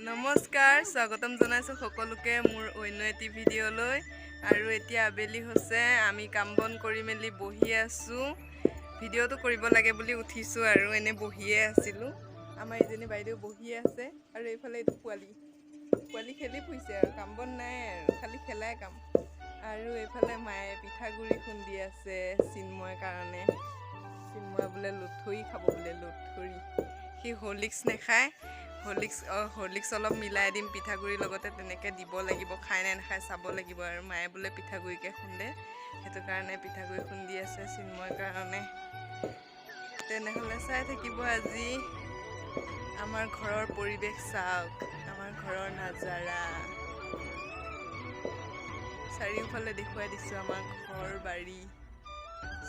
নমস্কাৰ, স্বাগতম জনাইছোঁ সকলোকে মোৰ অন্য এটি ভিডিঅ'লৈ। আৰু এতিয়া আবেলি হৈছে, আমি কাম বন কৰি মেলি বহি আছোঁ। ভিডিঅ'টো কৰিব লাগে বুলি উঠিছোঁ আৰু এনে বহিয়ে আছিলোঁ। আমাৰ ইজনী বাইদেউ বহিয়ে আছে আৰু এইফালে এইটো পোৱালি পোৱালি খেলি ফুৰিছে আৰু কাম বন নাই আৰু খালি খেলাই কাম। আৰু এইফালে মায়ে পিঠাগুড়ি খুন্দি আছে চিন্ময়ৰ কাৰণে। চিন্ময় বোলে লুথৰি খাব বোলে, লুথৰি। সি হৰলিক্স নাখায়, হৰলিক্স অলপ মিলাই দিম পিঠাগুড়িৰ লগতে, তেনেকৈ দিব লাগিব। খাই নে নাখায় চাব লাগিব। আৰু মায়ে বোলে পিঠাগুড়িকে খুন্দে, সেইটো কাৰণে পিঠাগুড়ি খুন্দি আছে চিন্ময়ৰ কাৰণে। তেনেহ'লে চাই থাকিব আজি আমাৰ ঘৰৰ পৰিৱেশ চাওক, আমাৰ ঘৰৰ নাজাৰা চাৰিওফালে দেখুৱাই দিছোঁ। আমাৰ ঘৰ বাৰী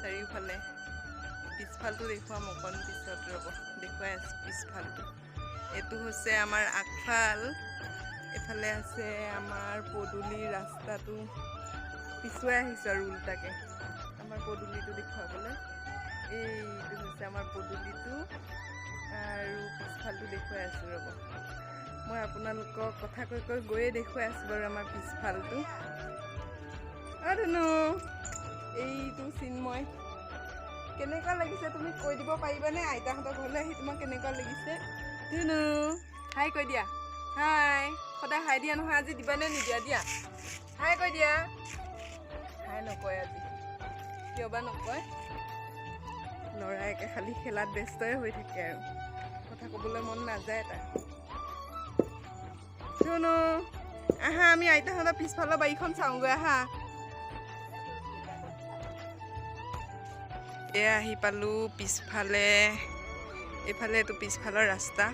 চাৰিওফালে, পিছফালটো দেখুৱাম অকণ পিছত, ৰ'ব দেখুৱাই আছোঁ পিছফালটো। এইটো হৈছে আমাৰ আগফাল, এইফালে আছে আমাৰ পদূলিৰ ৰাস্তাটো। পিছুৱাই আহিছোঁ আৰু উল্টাকে আমাৰ পদূলিটো দেখুৱাবলৈ। এইটো হৈছে আমাৰ পদূলিটো আৰু পিছফালটো দেখুৱাই আছোঁ ৰ'ব। মই আপোনালোকক কথা কৈ কৈ গৈয়ে দেখুৱাই আছোঁ বাৰু আমাৰ পিছফালটো। ধুনু, এইটো চিন্ময় কেনেকুৱা লাগিছে তুমি কৈ দিব পাৰিবানে? আইতাহঁতৰ ঘৰলৈ আহি তোমাক কেনেকুৱা লাগিছে? ধুনু হাই কৈ দিয়া, হাই। সদায় হাই দিয়া নহয়, আজি দিবানে নিদিয়া? দিয়া হাই কৈ দিয়া। হাই নকয় আজি, কিয় বা নকয়। ল'ৰায়েকে খালি খেলাত ব্যস্তই হৈ থাকে আৰু কথা ক'বলৈ মন নাযায় তাৰ। ধুনু আহা, আমি আইতাহঁতৰ পিছফালৰ বাৰীখন চাওঁগৈ আহা। এয়া আহি পালোঁ পিছফালে। এইফালে এইটো পিছফালৰ ৰাস্তা,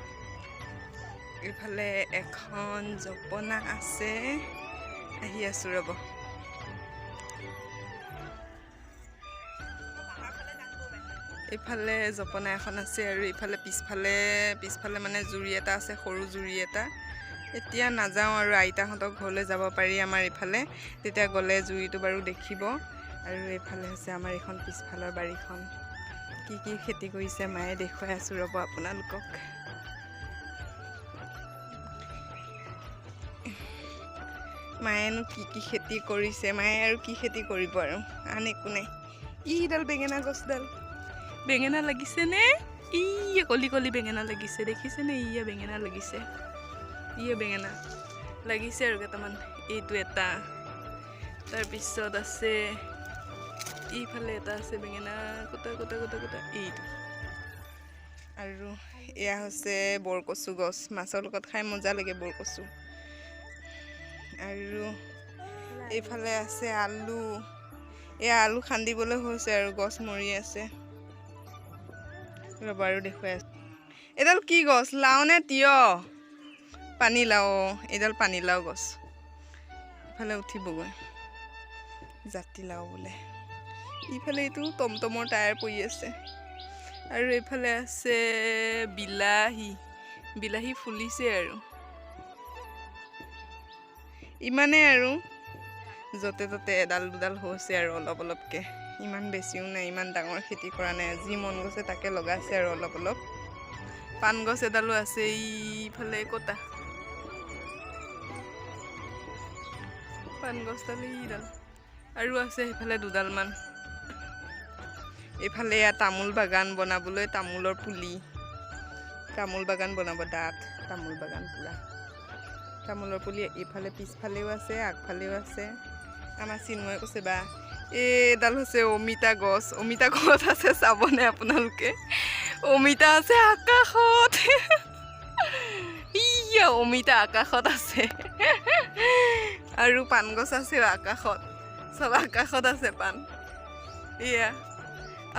এইফালে এখন জপনা আছে। আহি আছোঁ ৰ'ব। এইফালে জপনা এখন আছে আৰু এইফালে পিছফালে পিছফালে মানে জুৰি এটা আছে, সৰু জুৰি এটা। এতিয়া নাযাওঁ আৰু, আইতাহঁতৰ ঘৰলৈ যাব পাৰি আমাৰ এইফালে। তেতিয়া গ'লে জুৰিটো বাৰু দেখিব। আৰু এইফালে হৈছে আমাৰ এইখন পিছফালৰ বাৰীখন। কি কি খেতি কৰিছে মায়ে দেখুৱাই আছোঁ ৰ'ব আপোনালোকক। মায়েনো কি কি খেতি কৰিছে, মায়ে আৰু কি খেতি কৰিব আৰু, আন একো নাই। ইডাল বেঙেনা গছডাল, বেঙেনা লাগিছেনে? ই কলি কলি বেঙেনা লাগিছে, দেখিছেনে? ইয়া বেঙেনা লাগিছে, ইয়া বেঙেনা লাগিছে আৰু কেইটামান। এইটো এটা, তাৰপিছত আছে এইফালে এটা আছে বেঙেনা, কোটা কোটা কোটা কোটা এইটো। আৰু এয়া হৈছে বৰকচু গছ, মাছৰ লগত খাই মজা লাগে বৰকচু। আৰু এইফালে আছে আলু, এয়া আলু খান্দিবলৈ হৈছে আৰু গছ মৰি আছে। ৰ'ব আৰু দেখুৱাই আছোঁ। এইডাল কি গছ, লাও নে তিয়হ? পানীলাও, এইডাল পানীলাও গছ। ইফালে উঠিবগৈ জাতিলাও বোলে। ইফালে এইটো টমটমৰ টায়াৰ পৰি আছে। আৰু এইফালে আছে বিলাহী, বিলাহী ফুলিছে আৰু। ইমানেই আৰু, য'তে ত'তে এডাল দুডাল হৈছে আৰু অলপ অলপকৈ, ইমান বেছিও নাই, ইমান ডাঙৰ খেতি কৰা নাই। যি মন গৈছে তাকে লগাইছে আৰু অলপ অলপ। পাণ গছ এডালো আছে এইফালে, কটা পাণ গছডাল এইডাল। আৰু আছে সেইফালে দুডালমান। এইফালে এয়া তামোল বাগান বনাবলৈ তামোলৰ পুলি, তামোল বাগান বনাব দাঁত, তামোল বাগান পুৰা তামোলৰ পুলি। এইফালে পিছফালেও আছে, আগফালেও আছে। আমাৰ চিন্ময়ে কৈছে বা এইডাল হৈছে অমিতা গছ, অমিতা গছ আছে চাবনে আপোনালোকে? অমিতা আছে আকাশত, ইয়া অমিতা আকাশত আছে। আৰু পাণ গছ আছে আকাশত, চব আকাশত আছে পাণ। এয়া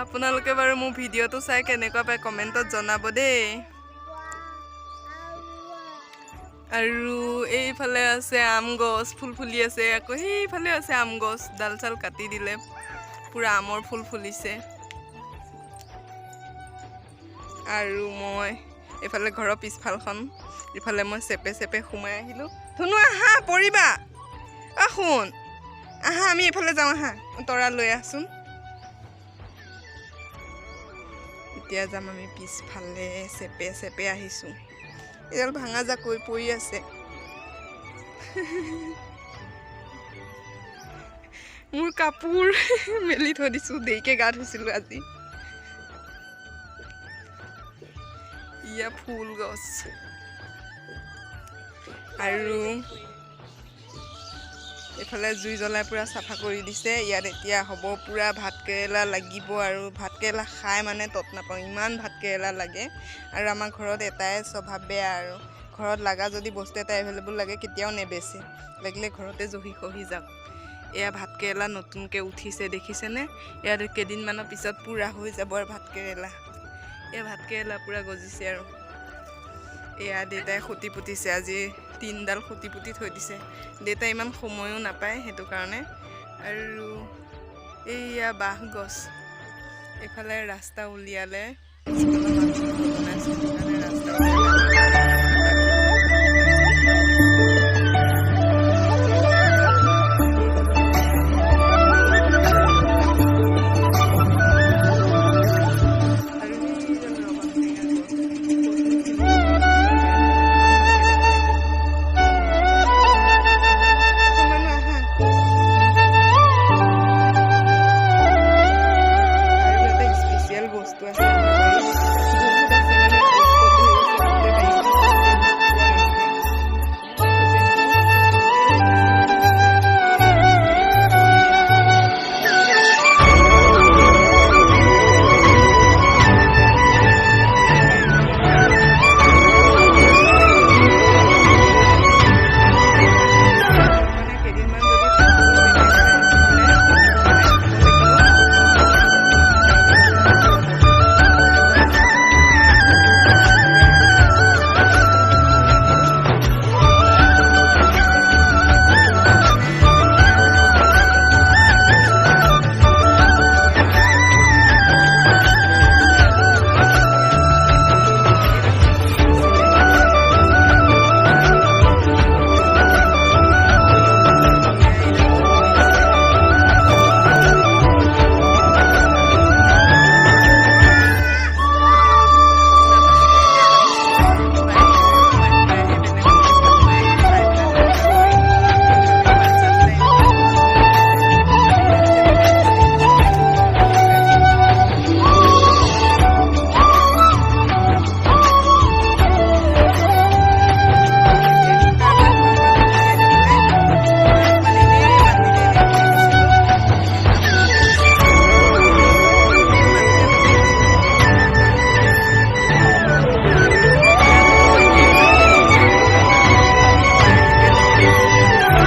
আপোনালোকে বাৰু মোৰ ভিডিঅ'টো চাই কেনেকুৱা পায় কমেণ্টত জনাব দেই। আৰু এইফালে আছে আম গছ, ফুল ফুলি আছে। আকৌ সেইফালে আছে আম গছ, ডাল চাল কাটি দিলে পুৰা আমৰ ফুল ফুলিছে। আৰু মই এইফালে ঘৰৰ পিছফালখন, ইফালে মই চেপে চেপে সোমাই আহিলোঁ। ধুনু আহা, পৰিবা। অ শুন, আহা আমি এইফালে যাওঁ, আহা তৰা লৈ আহচোন। এতিয়া যাম আমি পিছফালে, চেপে চেপে আহিছোঁ। এডাল ভাঙা জাকৈ পৰি আছে। মোৰ কাপোৰ মেলি থৈ দিছোঁ, দেৰিকৈ গা ধুইছিলোঁ আজি। ইয়া ফুল গছ। আৰু এইফালে জুই জ্বলাই পূৰা চাফা কৰি দিছে। ইয়াত এতিয়া হ'ব পূৰা ভাতকেৰেলা লাগিব, আৰু ভাতকেৰেলা খাই মানে তত নাপাওঁ, ইমান ভাতকেৰেলা লাগে। আৰু আমাৰ ঘৰত এটাই স্বভাৱ বেয়া, আৰু ঘৰত লগা যদি বস্তু এটা এভেইলেবল লাগে কেতিয়াও নেবেচে, লাগিলে ঘৰতে জহি খহি যাওক। এয়া ভাতকেৰেলা নতুনকৈ উঠিছে, দেখিছেনে? ইয়াত কেইদিনমানৰ পিছত পূৰা হৈ যাব আৰু ভাতকেৰেলা। এয়া ভাতকেৰেলা পূৰা গজিছে। আৰু এয়া দেউতাই খুঁটি পুতিছে, আজি 3ডাল খুঁটি পুতি থৈ দিছে। দেউতাই ইমান সময়ো নাপায় সেইটো কাৰণে। আৰু এইয়া বাঁহ গছ, এইফালে ৰাস্তা উলিয়ালে, বনাইছে সেইটো কাৰণে ৰাস্তা আৰু সেইডাল ৰবাব টেঙা গছ। অকণমান আহা। আৰু এটা স্পেচিয়েল বস্তু আছে আমাৰ বাৰীত, বহুত আছে মানে ক'ত হৈ গৈছে গোটেই বাৰীখন। মানে কেইদিনমান যদি থাকোঁ তেতিয়াহ'লে বনাই খাব লাগিব।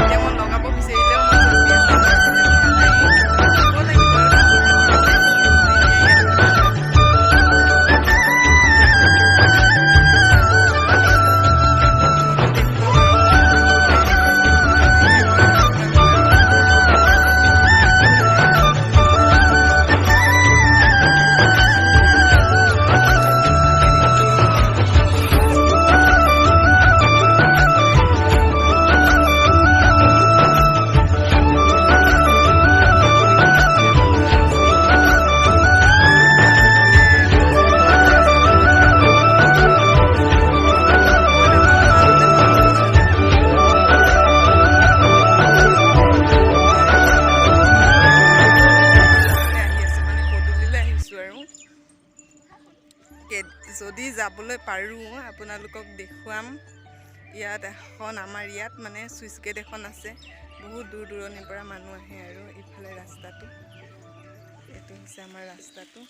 এতিয়া মই লগাব বিচাৰিলেও মই জলকীয়া দিব লাগিব আৰু ডাঙৰ হ'বৰ বাবে। কিন্তু এতিয়া ইয়াত কিমান লাগিব। কিনো দেখুৱাম আৰু আহি আছো মানে পদূলিলৈ আহিছোঁ আৰু যদি যাবলৈ পাৰোঁ আপোনালোকক দেখুৱাম। ইয়াত এখন আমাৰ ইয়াত মানে চুইচ গেট এখন আছে, বহুত দূৰ দূৰণিৰ পৰা মানুহ আহে। আৰু ইফালে ৰাস্তাটো, এইটো হৈছে আমাৰ ৰাস্তাটো।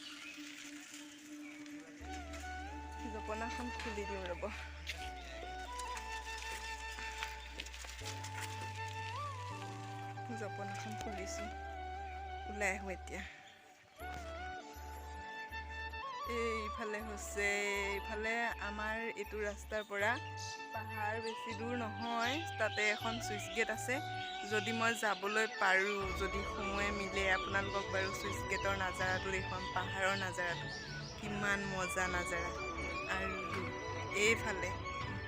জপনাখন খুলি দিওঁ ৰ'ব। জপনাখন খুলিছোঁ, ওলাই আহোঁ এতিয়া। এইফালে হৈছে, এইফালে আমাৰ এইটো ৰাস্তাৰ পৰা পাহাৰ বেছি দূৰ নহয়, তাতে এখন চুইচ গেট আছে। যদি মই যাবলৈ পাৰোঁ, যদি সময় মিলে, আপোনালোকক বাৰু চুইচ গেটৰ নাজাৰাটো দেখুৱাম, পাহাৰৰ নাজাৰাটো কিমান মজা নাজাৰা। আৰু এইফালে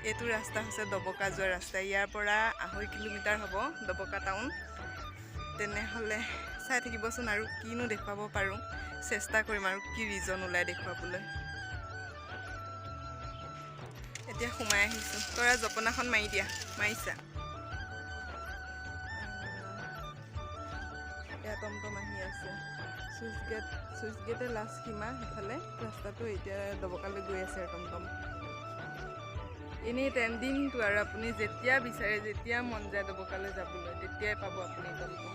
এইটো ৰাস্তা হৈছে ডবকা যোৱা ৰাস্তা। ইয়াৰ পৰা 2.5 কিলোমিটাৰ হ'ব ডবকা টাউন। তেনেহ'লে চাই থাকিবচোন আৰু কিনো দেখুৱাব পাৰোঁ, চেষ্টা কৰিম আৰু কি ৰিজন ওলাই দেখুৱাবলৈ। এতিয়া সোমাই আহিছোঁ। তৰা জপনাখন মাৰি দিয়া, মাৰিছা। এয়া টমটম আহি আছে। চুইচ গেট, চুইচ গেটে লাষ্ট সীমা, সেইফালে ৰাস্তাটো এতিয়া ডবকালৈ গৈ আছে আৰু টমটম। এনি টাইম দিনটো আৰু আপুনি যেতিয়া বিচাৰে, যেতিয়া মন যায় ডবকালৈ যাবলৈ, তেতিয়াই পাব আপুনি টমটম।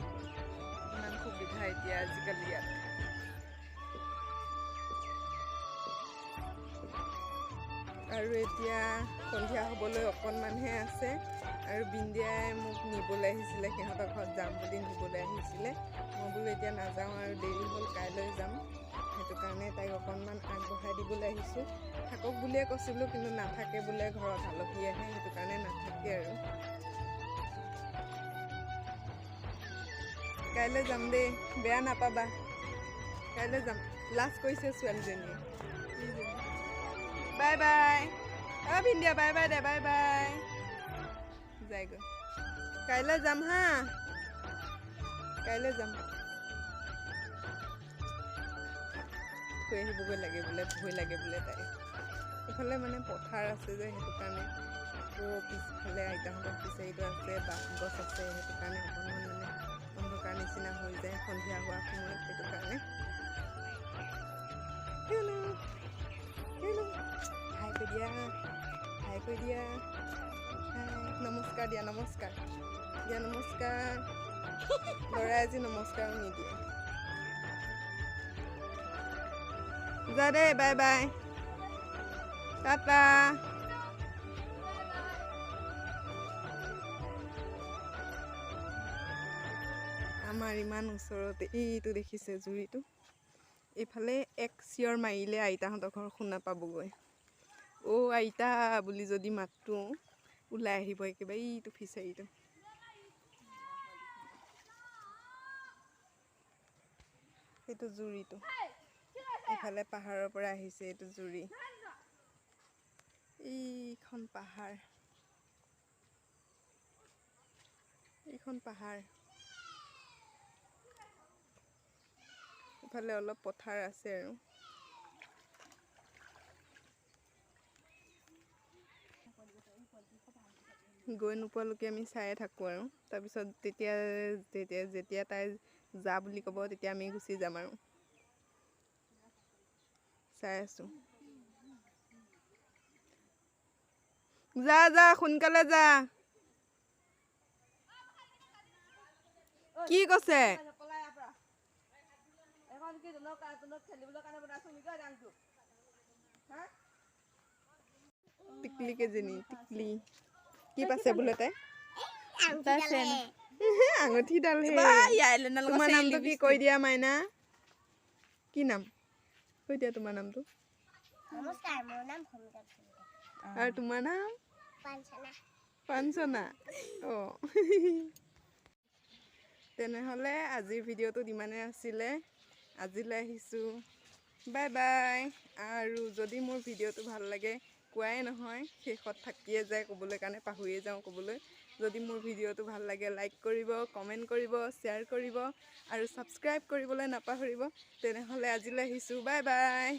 ইমান সুবিধা এতিয়া আজিকালি ইয়াত। আৰু এতিয়া সন্ধিয়া হ'বলৈ অকণমানহে আছে। আৰু বিন্দিয়াই মোক নিবলৈ আহিছিলে, সিহঁতৰ ঘৰত যাম বুলি নিবলৈ আহিছিলে। মই বোলো এতিয়া নাযাওঁ আৰু, দেৰি হ'ল, কাইলৈ যাম। সেইটো কাৰণে তাইক অকণমান আগবঢ়াই দিবলৈ আহিছোঁ। থাকক বুলিয়ে কৈছিলোঁ, কিন্তু নাথাকে বোলে, ঘৰত আলহী আহে, সেইটো কাৰণে নাথাকে আৰু। কাইলৈ যাম দেই, বেয়া নাপাবা, কাইলৈ যাম। লাজ কৰিছে ছোৱালীজনীয়ে। বাই বাই অ ভিন্দিয়া, বাই বাই দে, বাই বাই। যায়গৈ, কাইলৈ যাম হা, কাইলৈ যাম। থৈ আহিবগৈ লাগে বোলে, ভয় লাগে বোলে তাই। এইফালে মানে পথাৰ আছে যে, সেইটো কাৰণে। আকৌ পিছফালে আইতাহঁতৰ ফিচাৰীটো আছে, বাঁহ গছ আছে, সেইটো কাৰণে অকণমান মানে অন্ধকাৰ নিচিনা হৈ যায় সন্ধিয়া হোৱাৰ সময়ত, সেইটো কাৰণে। হেল্ল' হেল্ল', হাই কৈ দিয়া, হাই কৈ দিয়া, হাই, নমস্কাৰ দিয়া, নমস্কাৰ দিয়া, নমস্কাৰ। ল'ৰাই আজি নমস্কাৰো নিদিয়ে। যা দেই, বাই বাই, টাটা। আমাৰ ইমান ওচৰতে এইটো দেখিছে জুৰিটো, এইফালে এক চিঞৰ মাৰিলে আইতাহঁতৰ ঘৰ শুনা পাবগৈ। অ' আইতা বুলি যদি মাতো ওলাই আহিব একেবাৰে। এইটো ফিচাৰীটো, এইটো জুৰিটো এইফালে পাহাৰৰ পৰা আহিছে। এইটো জুৰি, এইখন পাহাৰ, এইখন পাহাৰ। ইফালে অলপ পথাৰ আছে আৰু। গৈ নোপোৱালৈকে আমি চায়ে থাকোঁ আৰু। তাৰপিছত তেতিয়া তেতিয়া যেতিয়া তাই যা বুলি ক'ব, তেতিয়া আমি গুচি যাম আৰু। চাই আছোঁ। যা যা, সোনকালে যা। কি কৈছে? টিকলি কেইজনী, টিকলি কি পাইছে বোলে তাই? আঙুঠিডাল হে। তোমাৰ নামটো কি কৈ দিয়া মাইনা? কি নাম কৈ দিয়া তোমাৰ নামটো? নমস্কাৰ, মোৰ নাম ভূমিকা। আৰু তোমাৰ নাম? পাঞ্চনা। পাঞ্চনা, অঁ। তেনেহ'লে আজিৰ ভিডিঅ'টোত ইমানেই আছিলে। আজিলৈ আহিছোঁ, বাই বাই। আৰু যদি মোৰ ভিডিঅ'টো ভাল লাগে, কোৱাই নহয়, শেষত থাকিয়ে যায় ক'বলৈ কাৰণে, পাহৰিয়ে যাওঁ ক'বলৈ। যদি মোৰ ভিডিঅ'টো ভাল লাগে, লাইক কৰিব, কমেণ্ট কৰিব, শ্বেয়াৰ কৰিব আৰু ছাবস্ক্ৰাইব কৰিবলৈ নাপাহৰিব। তেনেহ'লে আজিলৈ আহিছোঁ, বাই বাই।